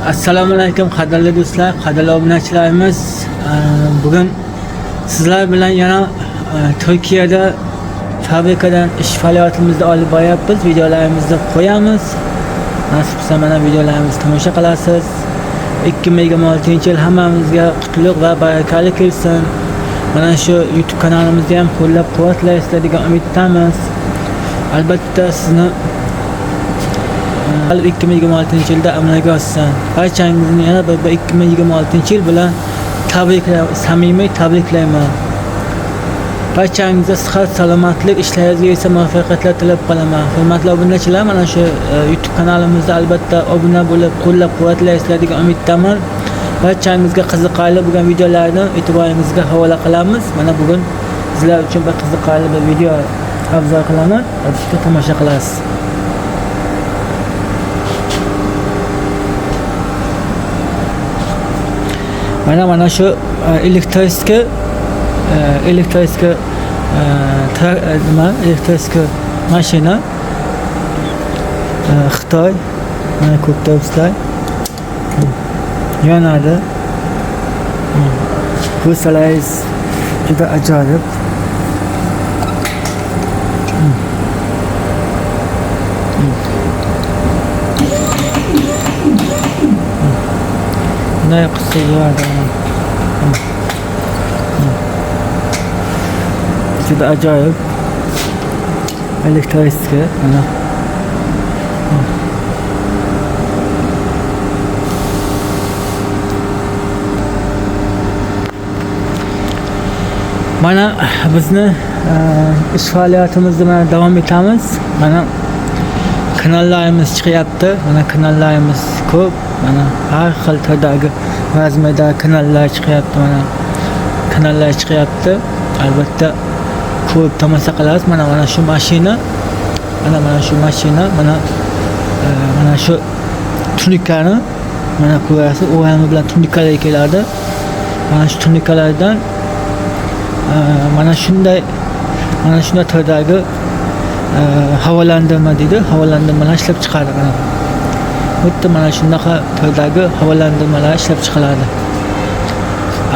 Assalomu alaykum qadrli do'stlar, qadrli obunachilarimiz. Bugun sizlar bilan yana Turkiyada fabrikadan ish faoliyatimizni olib boryapmiz, videolarimizni qo'yamiz. Nasib qilsa mana videolarimizni tomosha qilasiz. 2026-yil hammamizga qutlug' va barakali kelsin. Mana shu YouTube kanalimizni ham qo'llab-quvvatlaysizlar degan umiddamiz. Albatta sizni 2026-yilda amalga oshsin. Barchangizni yana bir 2026-yil bilan tabriklayman, samimiy tabriklayman. Barchangizga sihat, salomatlik, ishlaringizga esa muvaffaqiyatlar tilab qolaman. Hurmatli obunachilar, mana shu YouTube kanalimizda albatta obuna bo'lib, qo'llab-quvvatlaysizlar degan umiddaman. Barchangizga qiziqarli bo'lgan videolarni e'tiboringizga havola qilamiz. Mana bugun sizlar uchun bir qiziqarli bir video afzal qilaman. Albatta tomosha qilasiz. Mana shu elektriski elektriski nima elektriski mashina Xitoy, mana ko'rib turibsizlar, yonadi. Ko'rsalaringiz juda ajoyib. Bunday qilsa yuradi. Juda ajoyib elektriski mana. Mana bizni ish faoliyatimizni mana davom etamiz. Mana kanallarimiz chiqyapti. Mana kanallarimiz ko'p. Mana har xil turdagi razmerdagi kanallar chiqyapti. Mana kanallar chiqyapti. Albatta ko'rib tomosha qilasiz. Mana shu mashina, mana shu mashina, mana mana shu tunikani mana ko'rasiz, o'rami bilan tunikalar keladi. Mana shu tunikalardan mana shunday turdagi havolantirma deydi, havolantirmalar ishlab chiqadi. Mana xuddi mana shunaqa turdagi havolantirmalar ishlab chiqiladi.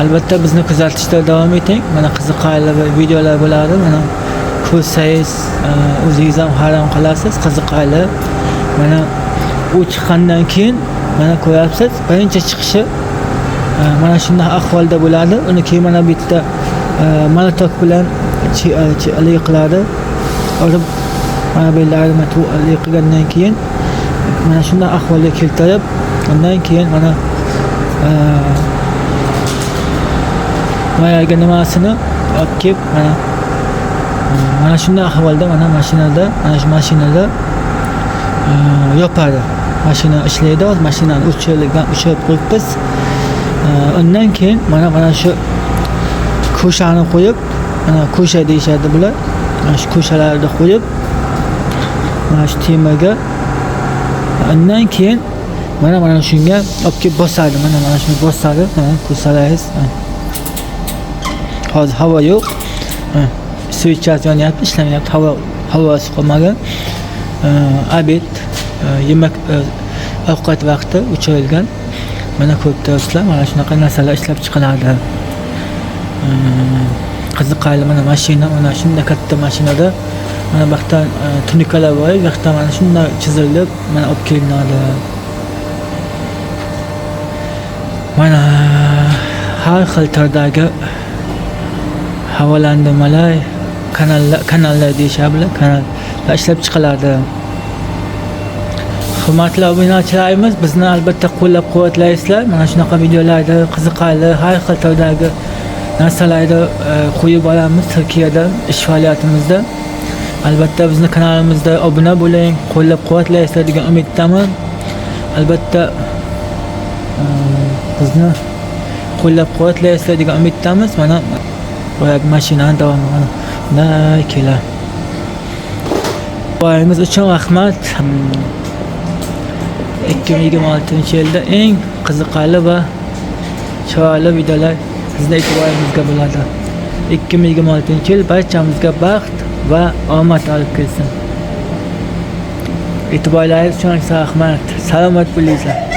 Albatta bizni kuzatishda davom eting. Mana qiziqarli videolar bo'ladi. Mana ko'rsangiz o'zingiz ham hayron qolasiz, qiziqarli. Mana u chiqqandan keyin mana ko'ryapsiz, birinchi chiqishi mana shunday ahvolda bo'ladi. Uni keyin mana bitta molotok bilan haligi qiladi. Urib mana bu yerlarini haligi qilgandan keyin mana shunday ahvolga keltirib, undan keyin mana boyagi nimasini olib kelib mana shunday ahvolda mana mashinada, mana shu mashinada yopadi. Mashina ishlaydi, hozir mashinani o'chirib qo'yibmiz. Undan keyin mana shu ko'shani qo'yib, mana ko'sha deyishadi bular. Mana shu ko'shalarni qo'yib, mana shu temaga, undan keyin mana shunga olib kelib bosadi. Mana shuni bosadi. Mana ko'rsangiz, hozir havo yo'q. Svechasi yonyapti, ishlamayapti, havosi qolmagan. Obed, yemak, ovqat vaqti o'chirilgan. Mana ko'rib turibsizlar, mana shunaqa narsalar ishlab chiqiladi. Qiziqarli mana mashina, mana shunday katta mashinada mana bu yoqdan tunikalar bor, bu yoqdan mana shunday chizilib mana olib kelinadi. Mana har xil turdagi havolantirmalar, kanallar deyishadi, kanallar ishlab chiqiladi. Hurmatli obunachilarimiz, bizni albatta qo'llab-quvvatlaysizlar. Mana shunaqa videolarda qiziqarli har xil turdagi narsalarni qo'yib boramiz Turkiyada ish faoliyatimizda. Albatta bizni kanalimizda obuna bo'ling, qo'llab-quvvatlaysizlar degan umiddaman. Albatta bizni qo'llab-quvvatlaysizlar degan umiddamiz. Mana boyagi mashinani davomi mana bunday keladi. E'tiboringiz uchun rahmat. 2026-yilda eng qiziqarli va chiroyli videolar sizni e'tiboringizga bo'ladi. 2026-yil barchamizga baxt va omad olib kelsin. E'tiborlaringiz uchun rahmat. Salomat bo'linglar.